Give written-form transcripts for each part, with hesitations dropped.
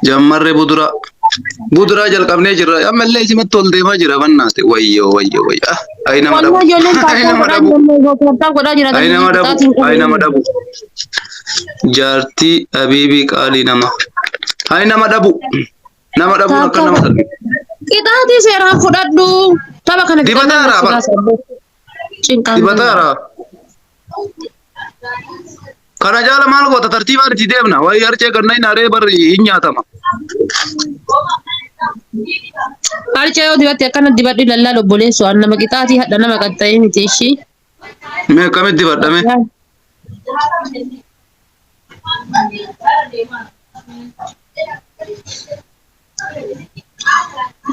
Jammarre buduraa. Buduraa jalqabnee jirra. Ammallee isimatti ol deemaa jira bannaate. Wayyoo wayyoo wayyoo. Ah, ayi nama dhabu. Wallahi ijoolleen Ayi taaptaap nama godhaa dhabu. jiran taaptaap godhaa jira. Ayi nama dhabu. Ayi nama dhabu. Jaartii Abiibii qaalii nama. Ayi nama dhabu. Nama dhabuun akka nama salphisa. Qixaatii seeraan fudhadhu. Tapha kana Dibataara bara. Cinqaan. Dibataara. Kana jaala maal goota tartiibaan itti deemna. Wayii harcee ganna hin haree barri hin nyaatama. Harcee yoo dibatte akkana dibadhu lallaal obboleessu an nama qixaatii hadha nama qaxxa'ee miti ishii. Mee akkamitti dibadhame?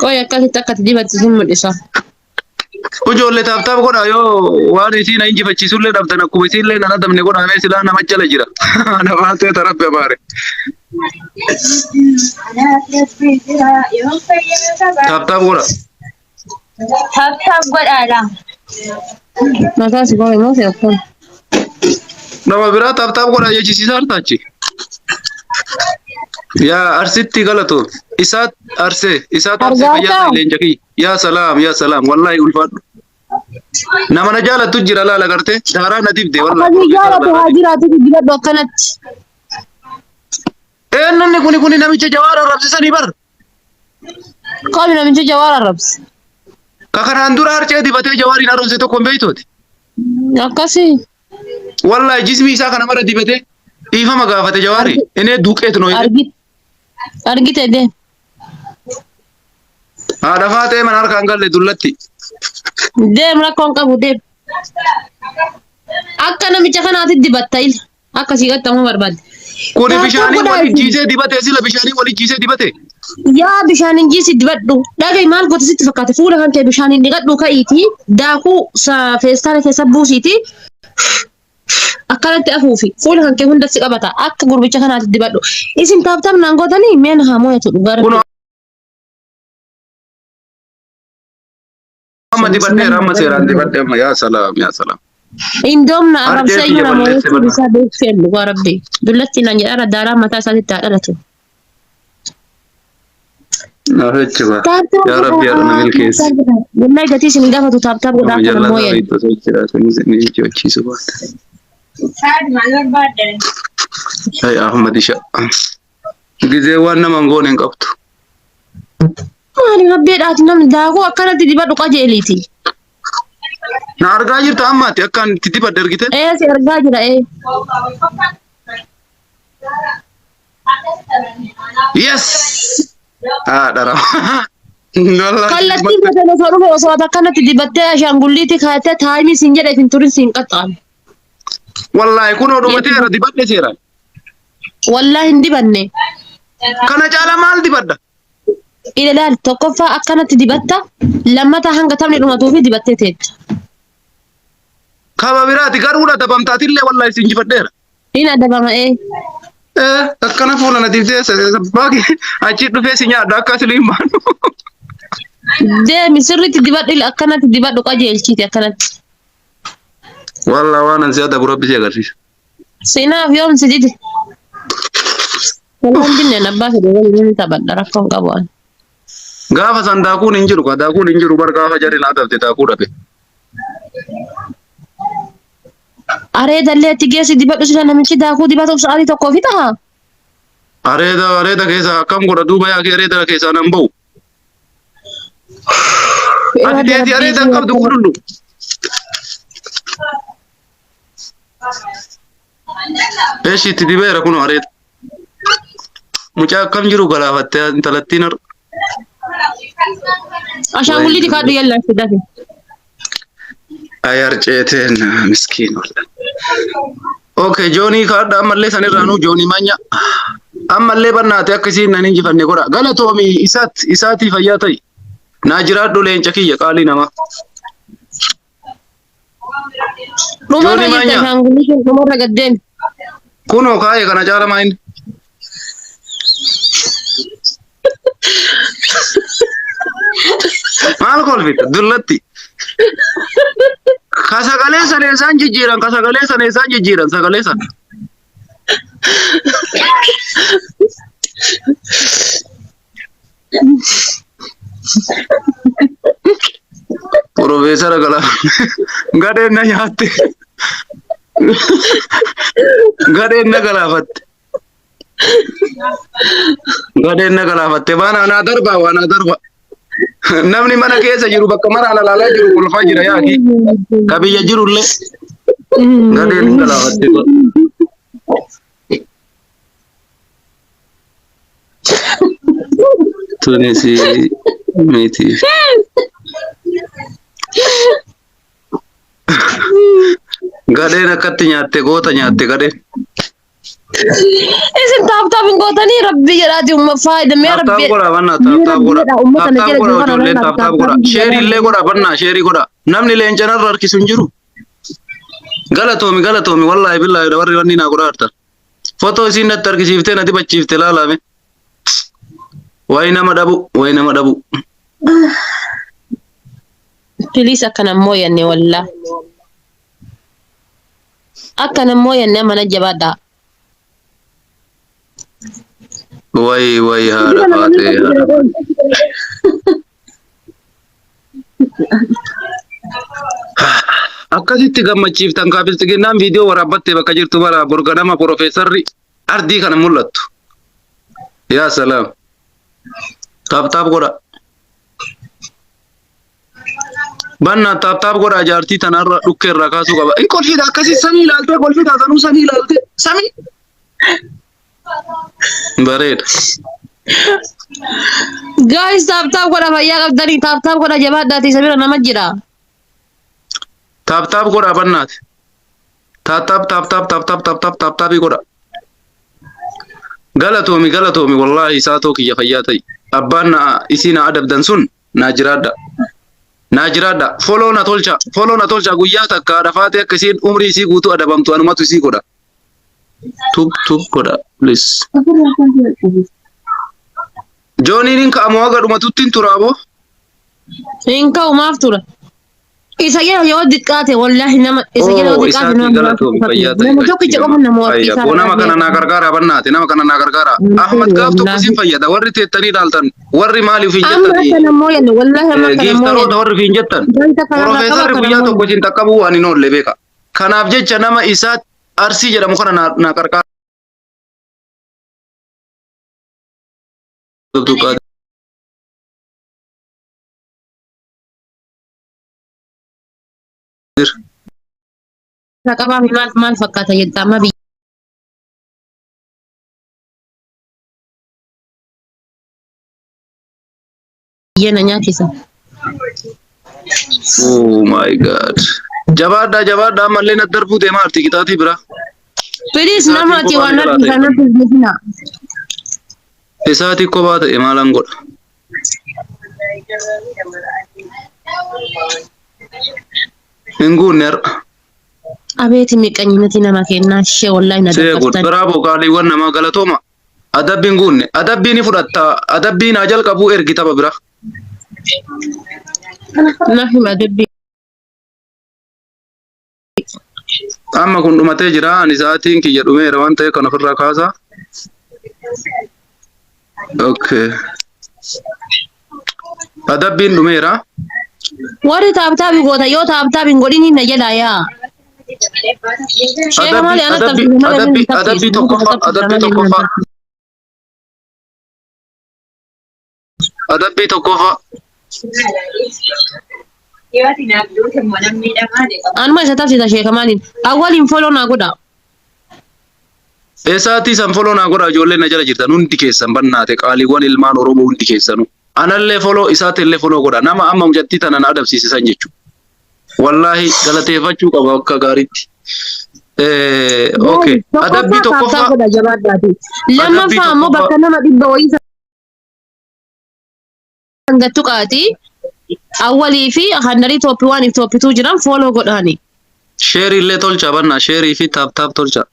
Qoy akkasitti akkati dibatte sin mul'isa. Ijoollee taap taap godhaa yoo waan isiin na injifachiisullee dhabdan akkuma isiinillee nan adabne godhaa mee silaa nama jala jira. Namaa ta'e tarabbe abaare. Taap taap godhaa. Taap taap godhaadha. Mataa si qoy moo si akkam? Nama biraa taap taap godhaa jechisiisaa hartaachi. Yaa arsitti galatu isaat arsee isaat arsee fayyaa Argaartaa? ta'e leenca kiyya. Yaa salaam yaa salaam wallaahi ulfaadhu. Nama na jaalattu jira laala gartee daaraa na dibde wallaahi. Akkasii jaalatu haa jiraatu dibadhu akkanatti. Eenyunni kuni kuni namicha jawaar arrabsisanii bar. Qabi namicha jawaar arrabse. Ka kanaan dura harcee dibatee jawaariin arrabse tokko hin beektuuti. Akkasii. Wallaahi jismii isaa kana mara dibatee dhiifama gaafate jawaari. Inee duuqeetu noo jedhe. Argite. Argite deem. Haadha faatee mana harkaan galle dullatti. Deem rakkoon qabu deem. Akka namicha kanaatti dibatta ila. Akka sii qaxxamuu barbaadde. Kuni Taaptaap bishaanii godhaa waliin isin. jiisee dibate sila bishaanii waliin jiisee dibate. Yaa bishaan hin jiisi dibadhu. Dhagahi maal goota sitti fakkaate fuula kan kee bishaan hin dhiqadhu ka'iitii daakuu feestaala keessa buusiitii akkanatti afuufi fuula kan kee hunda si qabata akka gurbicha kanaatti dibadhu. Isin taaptaap naan gootanii mee na haa mo'atu dhugaa Kun rabbi. amma dibadheera amma seeraan dibadhe amma yaa salaam yaa salaam. Indoom na Harcee arrabsee kiyya iyyuu na balleesse mo'achuu bana. isaa beekseen dhugaa rabbi. Dullatti naan jedhara daaraa mataa isaatitti haa dhalatu. Afichi ba. Taaptaap Yaa Rabbi godhaa haadha na milkeessi. taaptaap godhaa. Wallahi gatii isin hin gaafatu taaptaap godhaa Nama akka na jallaa mooyan. beektu osoo jiraatanii isin injifachiisu baate. Saad maal barbaaddan? Ay Ahmad Isha. Gizee waan nama hin goone hin qabdu. Maali rabbeedhaati namni daakuu akkanatti dibadhu qajeeliiti. Na argaa jirta ammaati akkaan itti dibadde argite. Ee si argaa jira ee. Yes! Haadha rama. Wallahi Kallattiin keessan osoo dhufe osoo ati akkanatti dibattee ashaangulliitii kaa'attee taayimii siin jedheef hin turin siin qaxxaamu. Wallahi kunoo dhumateera dibadhe seeraan. Wallaahi hin dibanne. Kana caala maal dibadha? Ilaali tokkoffaa akkanatti dibatta lammataa hanga taphni dhumatuufi dibattee teetta. Kaba biraati garuu adabamtaatillee wallahi si injifadheera. Hin adabama ee. Eh, akkana fuula na dibdee baaki achi dhufee si nyaadha akka asiliin baanu. Deemi sirriitti dibadhu akkanatti dibadhu qajeelchiiti akkanatti. Wallah waan an si adabu rabbi si agarsiisa. Seenaaf yoom si dide? Walaan dinneen abbaa fedhe waliin ni taphadha rakkoon qabu ani. Gaafa san daakuun hin jiru ka daakuun hin jiru bar gaafa jarri na adabde daakuu dhabe. Areeda illee itti geessi dibadhu sila namichi daakuu dibatuuf sa'aatii tokkoo fi taha. Areeda areeda keessa akkam godha duuba yaa kee areeda keessaa nan ba'u. Ati teeti areeda hin qabdu qulullu. Eeshi itti dibeera kunoo areeda. Mucaa akkam jiru galaafattee intalattiin har'a. Ashaangulliiti kaadhu yallaa itti dafe. Ay harceeteen miskiin wallah. Okay, Joonii kaadha ammallee sanirraanuu Joonii manya. Ammallee bannaate akka isiin nan injifanne godha. Galatoomi isaat isaatii fayyaa ta'i. Naa jiraadhu leenca kiyya qaalii namaa. Dhumarra Joonii jirta Maanyaa. ashaangulliitiin dhumarra gad deemi. Kunoo kaa'e kana caala maa inni. Maal kolfita dullatti. Ka sagalee sana isaan jijjiiran ka sagalee sana isaan jijjiiran sagalee sana. Jara galaafatte. Gadheen na nyaatte. Gadheen na galaafatte. Gadheen na galaafatte. Waan anaa darbaa waan anaa darba. Namni mana keessa jiru bakka mana ana laalaa jiru kolfaa jira yaaki. Ka biyya jirullee gadheen hin galaafatte. Tunis miti. Gadheen akkatti nyaatte goota nyaatte gadheen. Isin tap tap hin gootanii rabbi jedhaati umma faayida mee Tap tap rabbi. godha bannaa Mee tap tap rabbi godha. jedhaa ummata Tap na tap jala godha jiru kana ijoolleen lallaa tap tap tap godha. tap Sheerii illee godha bannaa sheerii godha. Namni leencanarra harkisu hin jiru. Galatoomi galatoomi wallaahi billaahi warri wanni naa godhaa jirtan. Fotoo isiin natti argisiiftee na dibachiifte laalame. Wayi nama dhabu wayi nama dhabu. Please akkana mooyanne wallaa. Akkana mooyanne amma na jabaadhaa. Wayi wayi haadha faatee haadha. Akkasitti gammachiiftan kaa bilxiginnaan viidiyoo waraabbattee bakka jirtu bara borganama piroofeesarri ardii kana mul'attu. Yaa salaam. Tap tap godha. Banna tap tap godha jaartii tanarra dhukkee irraa kaasuu qaba. In kolfita akkasii samii ilaaltee kolfita sanuu samii ilaaltee samii. Bareeda. Guys tap tap godha fayyaa qabdanii tap tap godha jabaadhaati isa bira nama jira. Tap tap godha bannaati. Tap tap tap tap tap tap tap tap tap tapii godha. Galatoomi galatoomi wallaahi isaatoo kiyya fayyaa ta'i. Abbaan na isii na adabdan sun naa jiraadha. Naa jiraadha. Follow na tolcha. Follow na tolcha guyyaa takka dhafaatee akka isiin umrii isii guutuu adabamtu anumatu isii godha. Tub tub godha please. Jooniin hin ka'amu haga dhumatutti hin turaaboo. Hin ka'u maaf tura. Isa jala yoo diqqaate wallaahi nama isa jala yoo Oo diqqaate isaatii nama galatoomi fayyaa ta'e. nama tokkicha qofa nama Fayyaa. Boo nama kana naa gargaara bannaati nama kana naa gargaara. Ahmad gaaf tokko isin fayyada warri teettanii ilaaltan warri maaliif hin Amma jettanii akka namoo yanne wallaahi amma akka namoo giiftaroota yanne. warri hin jettan. Wanta kanarraa qaba Profeesarri akka guyyaa namoo tokko isin dhaqqabuu waan hin oolle beeka. Kanaaf jecha nama isaa Arsii jedhamu kana naa naa qarqaara. Isa qabaa fi maal maal fakkaata jetta amma biyya na nyaachisa. Oh my God. Jabaadhaa jabaadhaa ammallee na darbuu deemaa arti qixaatii bira. Please Isaatiin nama ati kophaa waan ni harki jiraata kanatti hin Isaatii kophaa ta'e maalan godha. Hin guunne har'a. Abeeti miqanyinati nama kennaa ishee wallaahi na See good. dabartan. Bravo qaaliiwwan namaa galatooma. Adabbi hin guunne. Adabbii ni fudhatta. Adabbii naa jalqabuu ergi tapha bira. Na hima dubbi. Amma kun dhumatee jira. Ani sa'aatiin kiyya dhumeera waan ta'eef kan ofirraa kaasa. Okay. Adabbiin dhumeera. Warri tap tap goota yoo tap tap hin godhin na jalaa yaa. Sheeka Adabbii malee ana adabbii tapsiisa malee adabbii hin adabbii tapsiisu. tokkoffaa adabbii tokkoffaa adabbii tokkoffaa Anuma isa tapsiisa sheeka maaliin. Awwaliin follow naa godha. Eessaatii san follow naa godhaa ijoolleen na jala jirtan hundi keessan bannaate qaaliiwwan ilmaan Oromoo hundi keessanuu. Anallee follow isaatiillee follow godha nama amma mucattii tana na adabsiisisan jechuudha. Wallaahi galateeffachuu qaba akka gaariitti. Okay. Adabbii Tokkoffaa tap tap tokkoffaa godha jabaadhaati. adabbii Lammaffaa ammoo tokkoffaa bakka nama dhibba wayii sangattu qaati. Awwalii fi handarii top one fi top two jiran follow godhaani. Sheerii illee tolcha bannaa sheerii fi tap tap tolcha.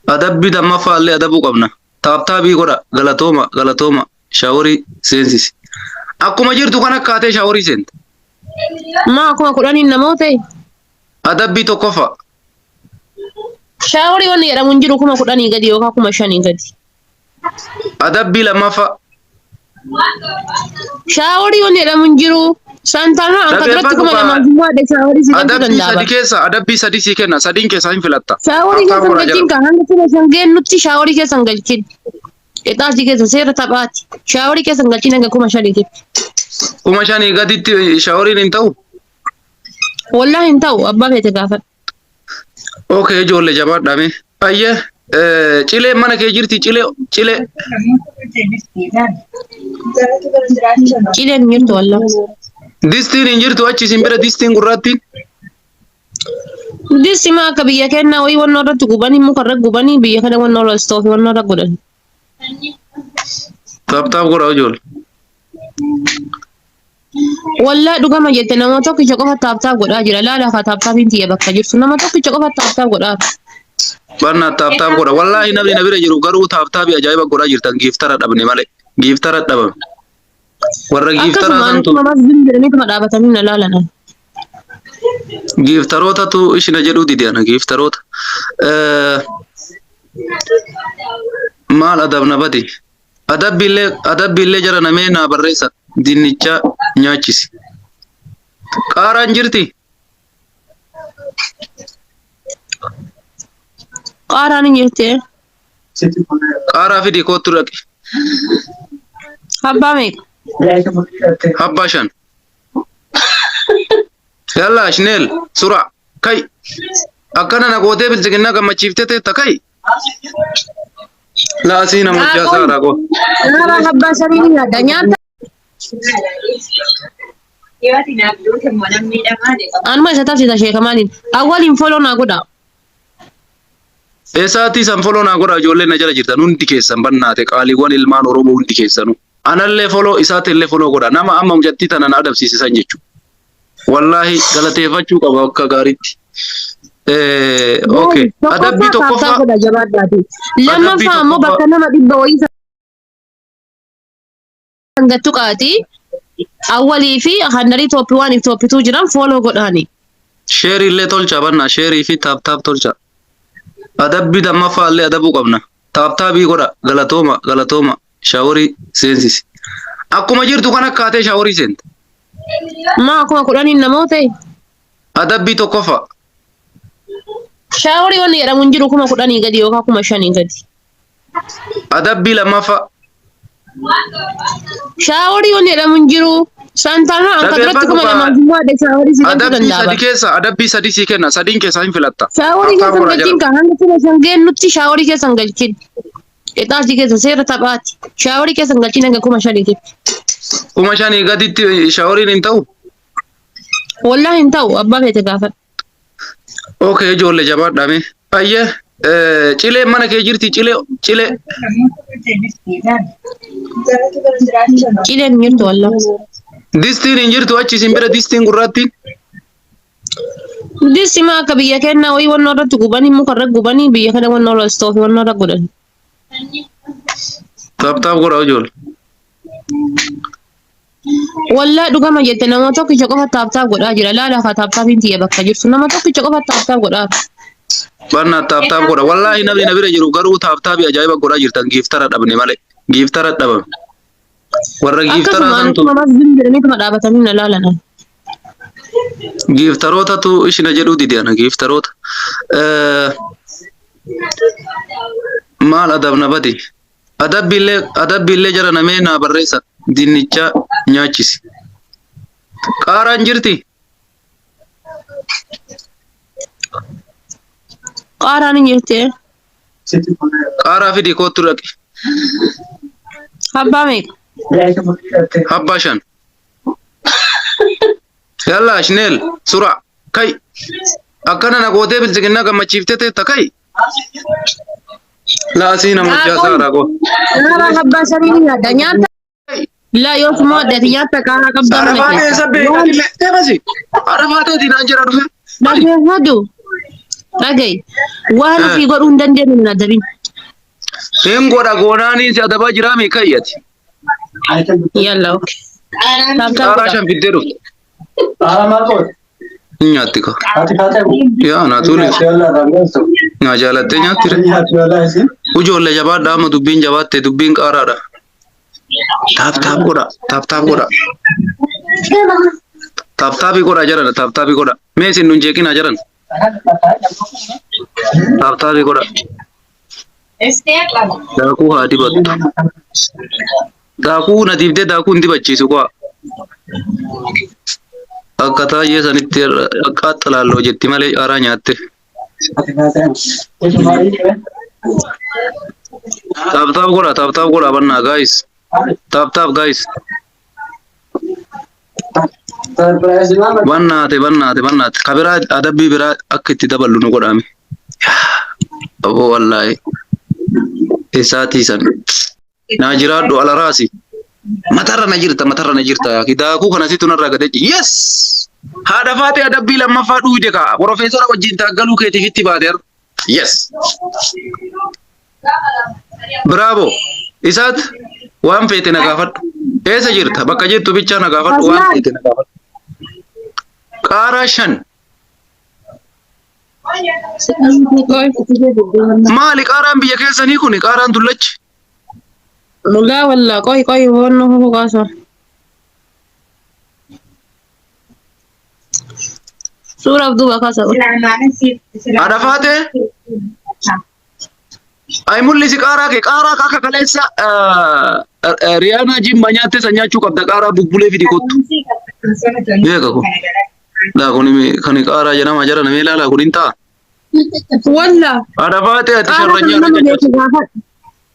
Adabbii lammaffaa illee adabuu qabna. Tap tapii godha galatooma galatooma shaaworii seensisi. Akkuma jirtu kan akkaatee shaaworii seenta. Maa akkuma kudhaniin namoota Adabbii tokkoffaa. shaaworii wanni jedhamu hin jiru 10,000 gadi yookaan 5,000 gadi. Adabbii lammaffaa. Shaaworii wanni jedhamu hin jiru. Santaanaa anka duratti Dhaggeeffadhu kuma kaa. lamaan gummaa shaaworii si galchuu Adabbii danda'a sadi bara. keessa adabbii sadi sii kenna. Sadiin keessaa hin filatta. Shaaworii Taap taap keessan godhaa galchiin jala. kaa hanga 5000 geennutti shaaworii keessan galchiin. Qixaasii keessa seera taphaati. Shaaworii keessan galchiin hanga 5000tti. 5000 gaditti shaaworiin hin ta'u. Wallaahi hin ta'u abbaa feete gaafadhu. Okay ijoollee jabaadhaa mee. Ayyee cileen mana kee jirti cilee cilee. Cileen hin jirtu wallaahi. Distiin hin jirtu achi isin bira distiin gurraattiin. Disti maa akka biyya kennaa wayii wannoo irratti gubanii muka irra gubanii biyya kana wannoo irra istoofii wannoo irra godhan. Taap taap godhaa ijoollee. Wallaa dhugama jette nama tokkicha qofa taap taap godhaa jira. Laala kaa taap taapiin tiyya bakka jirtu nama tokkicha qofa taap taap godhaa. Barna taap taap godha. Wallaahi namni na bira jiru garuu taap taabii ajaa'iba godhaa jirtan giiftara dhabne malee. Giiftara dhabame. Warra giiftaraa Akkasuma santu anuma mas jedhaniituma dhaabatanii na laalan. giiftarootatu ishina jedhuu dide ana giiftaroota. Maal adabna badi? Adabbiillee adabbiillee jara namee naa barreessa dinnicha nyaachisi. Qaaraan jirti? Qaaraan hin jirti. Qaaraa fidi koottu dhaqi. Abbaa meeqa? Abbaa shan. Yallaa shneel sura kai. Akkana na gootee bilchiginnaa gammachiiftee teetta kai. Laasii nama hojjaa Haa, saaraa koo. Qaaraa abbaa shanii ni nyaadha. Nyaata anuma isa tafsisa sheekamaaniin. Awwaliin foloo naa godha. Eessaatii san foloo naa godhaa ijoolleen na jala jirtan hundi keessan bannaate qaaliiwwan ilmaan Oromoo hundi keessanuu. Anallee foloo isaatiillee foloo godha. Nama amma mucattii tana na adabsiise san jechuudha. Wallaahi galateeffachuu qaba akka gaariitti. Okay. Adabbii Tokkoffaa taaptaa tokkoffaa godha jabaadhaati. adabbii Lammaffaa ammoo tokkoffaa bakka nama dhibba wayii sangattu qaati. Awwalii fi handarii tooppi waan fi tooppituu jiran fooloo godhaani. Sheerii illee tolcha bannaa sheerii fi taap taap tolcha. Adabbii lammaffaa illee adabuu qabna. Taap taabii godha galatooma galatooma shaaworii seensisi. Akkuma jirtu kan akkaatee shaaworii seenta. Maa 10,000 namoota ta'e. Adabbii tokkoffaa. Shaaworii wanni jedhamu hin jiru 10,000 gadi yookaan 5,000 gadi. Adabbii lammaffaa. Shaaworii wanni jedhamu hin jiru. Santaanaa anka duratti Dhaggeeffadhu kuma kaa. lamaan gummaa shaaworii si galchuu Adabbii danda'a sadi bara. keessa adabbii sadi sii kenna. Sadiin keessaa hin filatta. Shaaworii Taap taap keessan godhaa galchiin jala. kaa hanga 5000 geennutti shaaworii keessan galchiin. Qixaasii keessa seera taphaati. Shaaworii keessan galchiin hanga 5000tti. 5000 gaditti shaaworiin hin ta'u. Wallaahi hin ta'u abbaa feete gaafadhu. Okay ijoollee jabaadhaa mee. Ayyee cileen mana kee jirti cilee cilee. Cileen hin jirtu wallaahi. Distiin hin jirtu achi isin bira distiin gurraattiin. Disti maa akka biyya kennaa wayii wannoo irratti gubanii muka irra gubanii biyya kana wannoo irra istoofii wannoo irra godhan. Taap taap godhaa ijoollee. Wallaa dhugama jette nama tokkicha qofa taap taap godhaa jira. Laala kaa taap taapiin tiyya bakka jirtu nama tokkicha qofa taap taap godhaa. Barna taap taap godha. Wallaahi namni na bira jiru garuu taap taabii ajaa'iba godhaa jirtan giiftara dhabne malee. Giiftara dhabame. Warra giiftaraa Akkasuma santu anuma mas jedhaniituma dhaabatanii na laalan. giiftarootatu ishina jedhuu dide ana giiftaroota. Maal adabna badi? Adabbiillee adabbiillee jara namee naa barreessa dinnicha nyaachisi. Qaaraan jirti? Qaaraan hin jirti. Qaaraa fidi koottu dhaqi. Abbaa meeqa? Abbaa shan. Yallaa shneel sura kai. Akkana na gootee bilchiginnaa gammachiiftee teetta kai. Laasii nama hojjaa saaraa koo. Qaaraa abbaa shanii ni nyaadha. Nyaata laa yoo suma hodhate nyaata qaaraa qabdaa mana Arafaa ta'e keessa. sabbee illee deemasi. Arafaa ta'eeti naan jira dhufe. Dhaggeeffadhu. Dhaga'i. Waan ofii godhuu hin dandeenye hin adabin. Hin godha goonaanii si adabaa jiraa mi kayyati. Yalla okay. Taap taap Qaaraa godha. shan fiddee dhufte. Hin nyaatti ka. Yaa naa tuuliti. Naa jaalattee nyaatti re. Ijoollee jabaadha amma dubbiin jabaatte dubbiin qaaraadha. Taap taap godha taap taap godha. Tap tapii godhaa jaran tap tapii godhaa. Mee isin nun jeeqinaa jaran. Tap tapii godhaa. Daakuu haa dibattu. Daakuu na dibdee daakuu hin dibachiisu kuwa. Akka taayyee sanitti akka xalaalloo jetti malee qaaraa nyaatte. Tap tap godhaa tap tap godhaa bannaa guys. Tap tap guys. Bannaate bannaate bannaate. Ka biraa adabbii biraa akka itti daballu nu godhaame. Aboo wallaahi. Isaatii san. Naa jiraadhu ala raasi. Matarra na jirta matarra na jirta. Daakuu kana situ narraa gad ejji. Yes! Haadha faatee adabbii lammaffaa dhuuyde kaa. Profeesara wajjin taaggaluu keetiif itti baate har'a. Yes! Bravo! Isaat waan feete na gaafadhu. Eessa jirta? Bakka jirtu bichaa na gaafadhu waan feete na gaafadhu. Qaaraa shan. Maali qaaraan biyya keessanii kuni qaaraan dullachi? Dhugaa wallaa qoy qoy woonno hukaasa. Suuraaf duuba kaasa. Haadha faatee? Ay mul'isi qaaraa kee qaaraa akka kaleessa Riyaanaa jimma nyaatte san nyaachuu qabda qaaraa bubbulee fidi kottu. Beeka kun. Laa kun kan qaaraa jedhama jara namee ilaalaa kun hin ta'a. Wallaa. Haadha faatee ati Qaaraa kana sharranyaa nama jechuudha. beeku gaafadhu.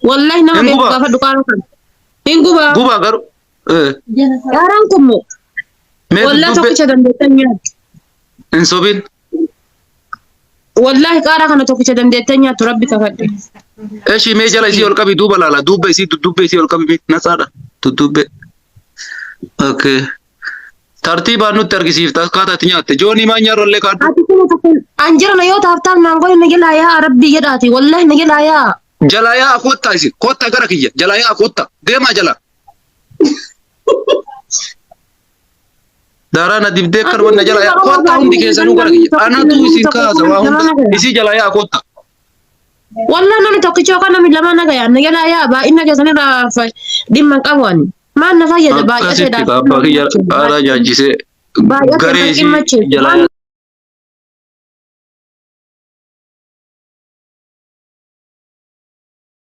Wallahi nama Hin beeku gubaa. gaafadhu qaaraa kana. Hin gubaa. Gubaa garuu. Qaaraan kun moo Mee wallaa duddubbee tokkicha dandeettan nyaattu. hin sobin. Wallaahi qaaraa kana tokkicha dandeettan nyaattu rabbi kakadhe. Eshi mee jala isii ol qabi duuba laala duuba isii duddubbee isii ol qabi mee natsaadha duddubbee. Okay. Tartiibaan nutti argisiifta akkaataa itti nyaatte. Joonii maa nyaarrallee kaadhu. Ati kuma tokko an jirana yoo taaftaaf naan godhe na jalaa yaa rabbii jedhaati wallaahi na jalaa yaa. Jalaa yaa'a koottaa isin koottaa gara kiyya jalaa yaa'a koottaa deemaa jalaa. Daaraa na dibdee akkanuma na jalaa yaa'a koottaa hundi keessanuu gara kiyya. Anatu isin kaasa waa hunda isii jalaa yaa'a koottaa. Wallah namni tokkicha yookaan namni lama na gaya na jalaa yaa baay'ina keessan irraa dhimma hin qabu ani. Maal na fayyada Akkasitti baay'ateedhaaf. abbaa kiyya aadaa nyaachisee Baay'atee garee kan dhimma isii chiisu. jalaa Maal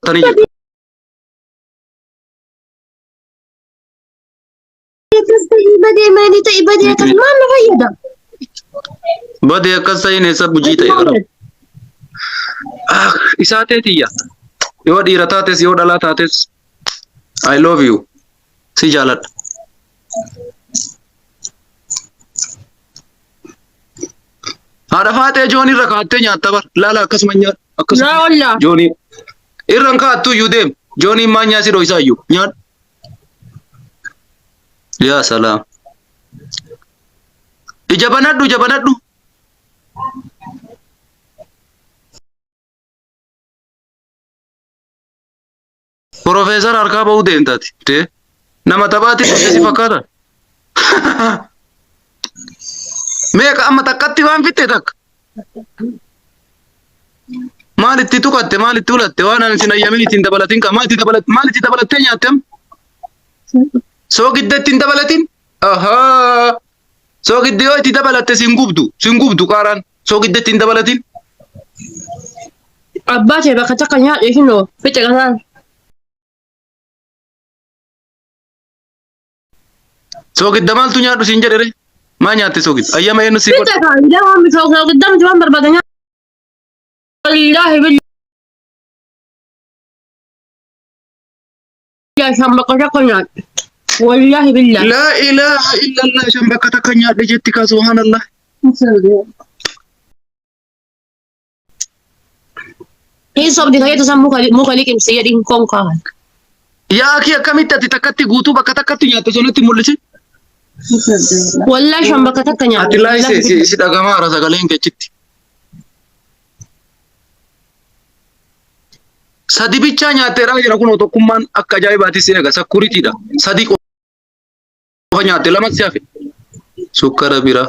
yaattanii jirtu. Akkas ta'ii badee maali ta'ii badee akkas maal na fayyada? Badee akkas ta'in eessa bujii ta'e garuu. Ah, isaa teetiyya. Yoo dhiira taates yoo dhalaa taates I love you. Si jaaladha. Haadha faatee joon irra kaattee nyaatta bar. Laala akkasuma nyaadhu. Akkasuma. Laa wallaa. Joonii. Irra hin kaattu iyyuu deem. Jooniin maa nyaa si dhoysaa iyyuu. Nyaadhu. Yaa salaam. Ija banadhu ija banadhu. Profeesar harkaa ba'uu deemtaati. Tee nama taphaatti dhufte si fakkaata. Meeqa amma takkatti waan fixxe takka. Maal itti tuqatte maal itti ulatte waan ani sin ayyamin ittiin dabalatin kan maal itti dabalatte maal itti dabalattee nyaatte amma? Soogidda ittiin dabalatin? Ahaa. Soogidda yoo itti dabalatte sin gubdu sin gubdu qaaraan soogidda ittiin dabalatin. Abbaa kee bakka takka nyaadhu isinoo fixe kasaan. Soogidda maaltu nyaadhu siin jedhe ree? Maa nyaatte soogidda? Ayyama eenyu sii godhe? Fixe kaa ilaa waan soogidda miti waan barbaada nyaadhu. Wallaahi billahi shan bakka takka nyaadhu. Wallaahi billahi. Laa ilaaha illallah shan bakka takka nyaadhe jetti kaa subhaanallah. Hin sobdi kayeetu san muka liqimsi jedhin konkaa. Yaa akii akkamitti ati takkatti guutuu bakka takkatti nyaatte sonatti mul'isi? Wallaahi shan bakka takka nyaadhu. Ati laayisee si dhagamaara sagaleen kechitti. Sadi bichaa nyaatteedhaa jira kunoo tokkummaan akka ajaa'ibaatti si eega sakkuritiidha. Sadi qofa nyaatte lama si hafe. Sukkara bira.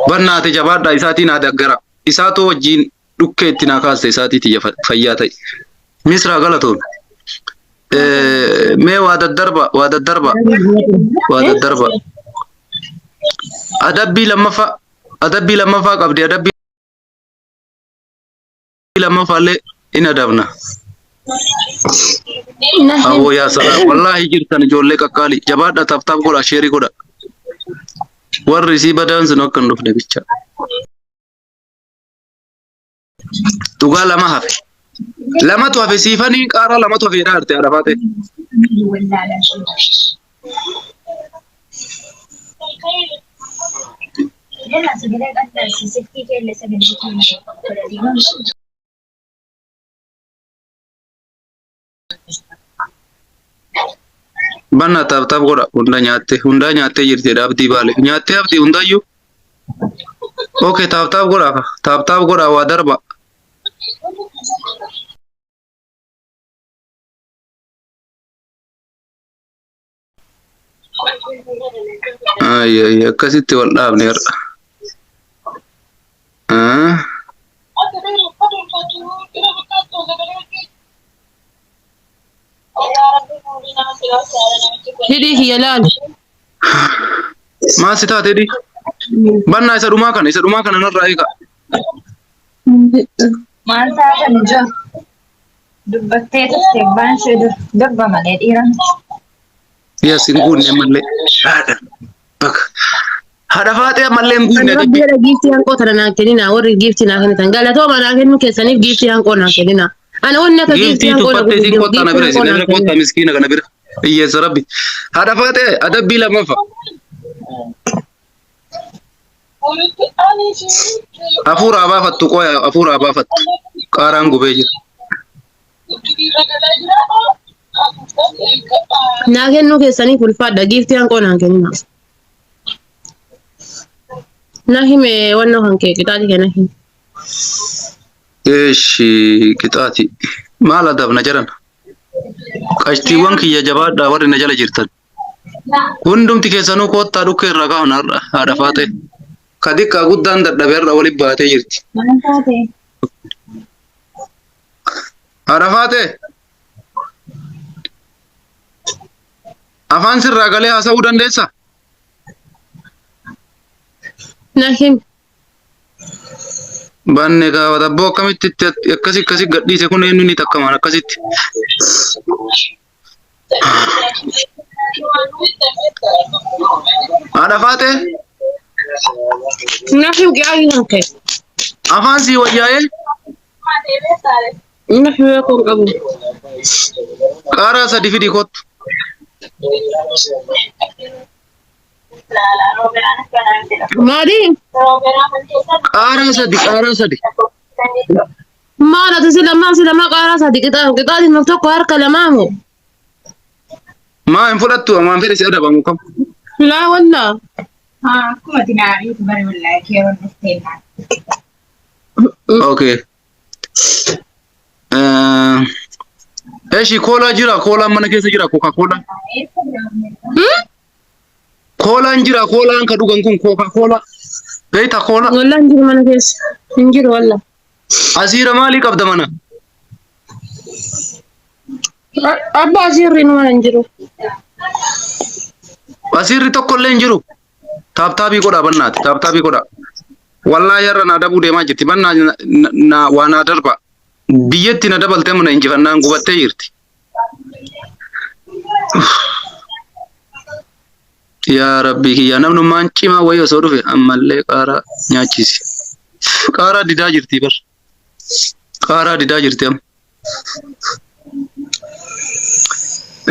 Bannaate jabaadhaa isaatii naa daggara. Isaatoo wajjin dhukkee itti naa kaaste isaatii tiyya fayyaa ta'e. Misraa galatoon. Mee waa daddarba waa daddarba waa daddarba. Adabbii lammaffaa adabbii lammaffaa qabdi adabbii lammaffaallee in adabna. Awoo yaa salaam wallaahi jirtan ijoollee qaqqaali jabaadha tap tap godha sheerii godha. Warri isii badaan sun akka hin dhufne bicha. Dhugaa lama hafe. Lamatu hafe siifanii qaaraa lamatu hafe jedhaa jirti haadha faatee. Banna taap taap godha hunda nyaatte hundaa nyaattee jirti jedha abdii baale nyaattee abdii hundaayyuu. Okay taap taap godha taap taap godha waa darba. Ay ay akkasitti wal dhaabne har'a. Ah. Hidhii kiyya laali. Maal si taate hidhii? Bannaa isa dhumaa kana isa dhumaa kana narraa eegaa. Maal taatan ijoo? Dubbattee turte abbaan ishee dur durba malee dhiira miti. Yes hin guunne ammallee. Haadha baka. Haadha faaxee ammallee hin guunne Ani rabbi jedha giiftii hanqoo tana naan kenninaa warri giiftii naa kennitan galatooma naa kennuu keessaniif giiftii hanqoo naa kenninaa. Ani wanni akka giiftii Giiftii hanqoo na tuffattee siin gurguddu kottaa na giiftii bira hanqoo isin na naa bira kottaa kenninaa. miskiina kana bira. Hiyyeessa rabbi. Haadha faaxee adabbii lammaffaa. Hafuura haa baafattu qoya hafuura haa baafattu. Qaaraan gubee jira. Naa kennuu keessaniif ulfaadha giiftii hanqoo naan kenninaa. Na hime wannoo kan kee qixaatii kee na hime. Eeshi qixaati. Maal adabna jedhan. Qashtiiwwan kiyya jabaadhaa warri na jala jirtan. Hundumti keessanuu koottaa dhukkee irraa kaa'uun har'a haadha faaxee. Ka xiqqaa guddaan dadhabe har'a walitti baatee jirti. Maal taate? Haadha faaxee. Afaan sirraa galee haasa'uu dandeessaa? Na himi. Banne gaafata abboo akkamitti itti akkasi akkasi gadhiise kun eenyu ni takkamaan akkasitti. Haadha faaxee Na himi qixaatii kan kee. afaan sii wayyaa'ee Na himi beekuu hin qabu. qaaraa sadi fidi kottu. Maali? Qaaraa sadi qaaraa sadi. Maal ati si lamaa si lamaa qaaraa sadi qixaa qixaatiin of tokko harka lamaa moo? Maa hin fudhattu maan fedhe si adabamu kam. Laa wallaa. Akkuma tinaarii bari wallaahi keeroon dhuftee naan. Okay. Eshi koolaa jira koolaan mana keessa jira kookaa koolaa. Koolaan jira koolaan ka dhugan kun kookaa koolaa. Beektaa koolaa. Wallah hin jiru mana keessa. Hin jiru wallah. Asiira maalii qabda mana? Abba asiirri mana hin jiru. Asiirri tokko illee hin jiru. Taaptaabii godhaa bannaati. Taaptaabii godhaa. Wallaahi har'a naa dabuu deemaa jirti. Bannaa na waa naa darba. Biyyatti na dabalte amma na injifannaan gubattee jirti. Yaa Rabbii kiyyaa namnummaan cimaa wayii osoo dhufe ammallee qaaraa nyaachisi. Qaaraa didaa jirti bar. Qaaraa didaa jirti amma.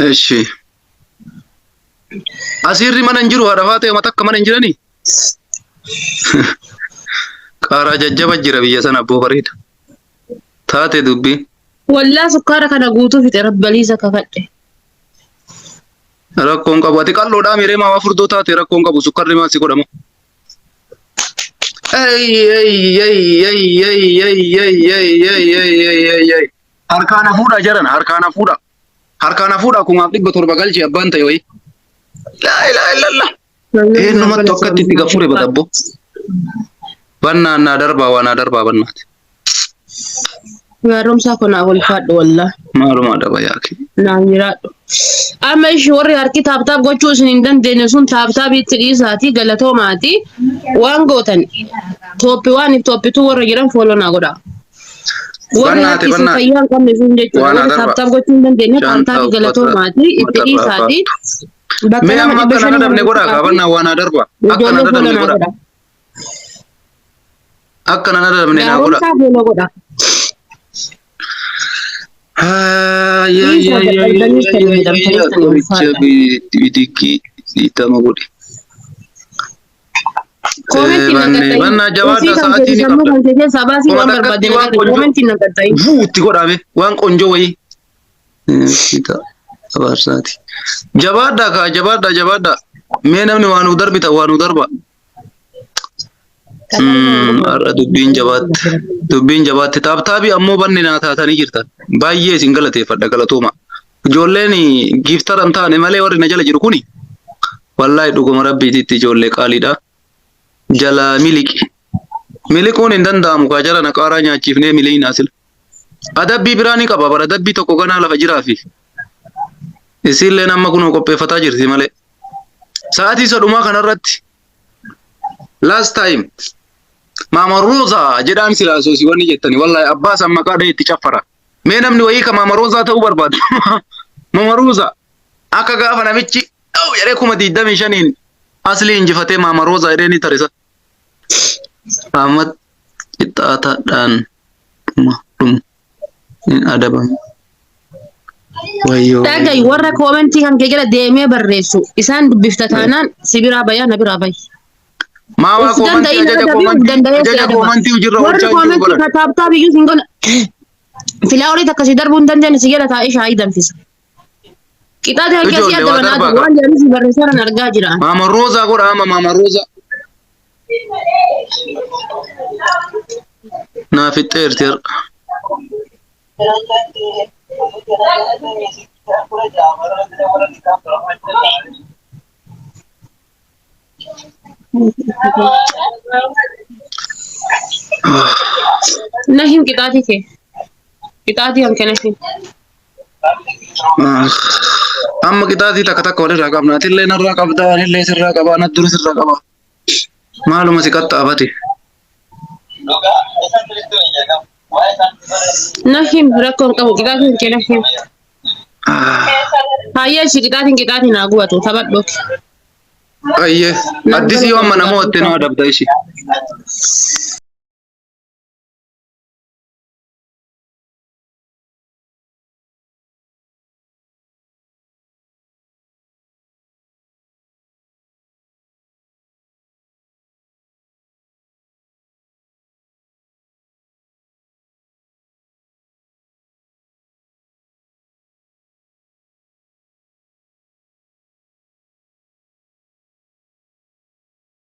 Eshi. Asiirri mana hin jiru haadha faatee mata akka mana hin jiranii? Qaaraa jajjaba jira biyya sana abboo bareeda. Taate dubbiin. Wallaa sukkaara kana guutuu fixe rabbaliisa kakadhe. Rakkoon qabu. Ati qal'oodhaa miiree maa waa furdoo taate rakkoon qabu sukkarri maal si godhama? Ey ey ey ey ey ey ey ey ey ey ey ey ey. Harkaan hafuudha jaran harkaan hafuudha. Harkaan hafuudha 1700 galchi abbaan ta'e wayii. Laa ilaaha illallah. Eenyumatti akkatti itti gafuure badabbo. Bannaan naa darbaa waa naa darbaa bannaati. Gaaromsaa kun naaf ulfaadhu wallah. Maaluma daba yaaki. Naaf jiraadhu. Amma ishii warri harki taaptaap gochuu isin hin dandeenye sun taaptaabii itti dhiisaatii galatoomaati. Waan gootan tooppi waan tooppituu warra jiran fooloo naa godhaa. Warri Bannaate harki isin bannaate. fayyaa hin qabne sun jechuudha. Waan Warri adarba. taaptaap gochuu hin dandeenye Shaanxaa taaptaabii uffata galatoomaati itti matarraa dhiisaatii. baaftu. Bakka Mee nama amma dhibba akka nan shanii adabne walitti godhaa kaa qaati. bannaa waan adarba. Akka nan Ijoollee fooloo adabne naa godhaa. godhaa. Akka nan adabne naa godhaa. Gaaromsaa fooloo godhaa. Dhiisaa dadhabdaniis kan miidhamtanis kan Qoricha ulfaadha. bidikkii dhiitama godhe. Koomentii na Banne qaxxayin. bannaa Ofii jabaadha kan sa'aatii kee ni sammuu qabda. kan kee keessaa baasii Kuma waan barbaadde takkatti na waan qaxxayi. qonjoo Koomentii na qaxxayin. vuutti godhame waan qonjoo wayii. Kita abaarsaati. Jabaadha kaa jabaadha jabaadha. Mee namni waa nuu darbita waa nuu darba. Har'a dubbiin jabaatte. Dubbiin jabaatte. Taaptaabii ammoo banne naa taatanii jirtan. Baay'ee isin galateeffadha galatooma. Ijoolleen giiftara hin taane malee warri na jala jiru kuni wallaahi dhuguma rabbiititti ijoollee qaaliidha. Jalaa miliqi. Miliquun hin danda'amu kaa jara naqaaraa nyaachiifnee miliqnaa sila. Adabbii biraa ni qaba bara adabbii tokko ganaa lafa jiraafi. Isiilleen amma kunoo qopheeffataa jirti malee. Sa'aatii isa dhumaa kanarratti last time Maama Roozaa jedhaan silaa soosii wanni jettani wallahi abbaa san maqaa dhahee itti caffara. Mee namni wayii ka Maama Roozaa ta'uu barbaadu. Maama Roozaa akka gaafa namichi dha'u jedhee 25,000 aslii injifatee Maama Roozaa jedhee ni tarisa. Ahmad qixxaataadhaan dhuma dhumu hin adabamu. Wayyoo. Dhagayi warra koomentii kan kee jala deemee barreessu isaan dubbifta taanaan si biraa bayaa na biraa bayi. Maawaa Of koomantii danda'ii na ajaja adabii of koomantii danda'ee si ajaja adaba. koomantii hojiirra Warri oolchaa jiru koomentii godhan. ka taaptaap iyyuu hin godhan. Filaa horii takka si darbuu hin dandeenye si jala taa'ee shaayii danfisa. Qixaata harka si Ijoollee waa adaban darbaa adabu qaba. waan jedhanis si barreessaa kan argaa jira. Maama Roozaa godha amma Maama Roozaa. Naa fixxeerti har'a. Na him qixaatii kee. Qixaatii kan kee na him. Amma qixaatii takka takka walirraa qabna. Atillee narraa qabda, anillee sirraa qaba, anat dura sirraa qaba. Maaluma si qaxxaafate. Na him rakkoon qabu qixaatiin kee na him. Hayyee ishii qixaatiin qixaatiin haa gubatu taphadhu. Ayyee. Nan Addisii yoo amma galatoomsa. nama watte nama dabda ishii.